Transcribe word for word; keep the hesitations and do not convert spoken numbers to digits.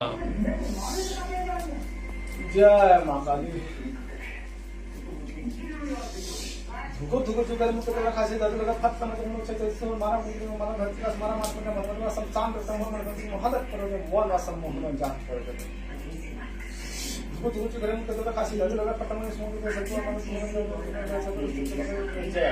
जय माँ काली। धुकुर धुकुर जो करे मुझे तेरा खासी दादू लगा फट समझ मुझे से जैसे मारा मुझे मारा धरती का मारा मार करने मारा सब शांत करता हूँ, मैं धरती में हालत करोगे, वो वाला सब मोहन जान करोगे। धुकुर धुकुर जो करे मुझे तेरा खासी दादू लगा फट समझ मुझे से जय।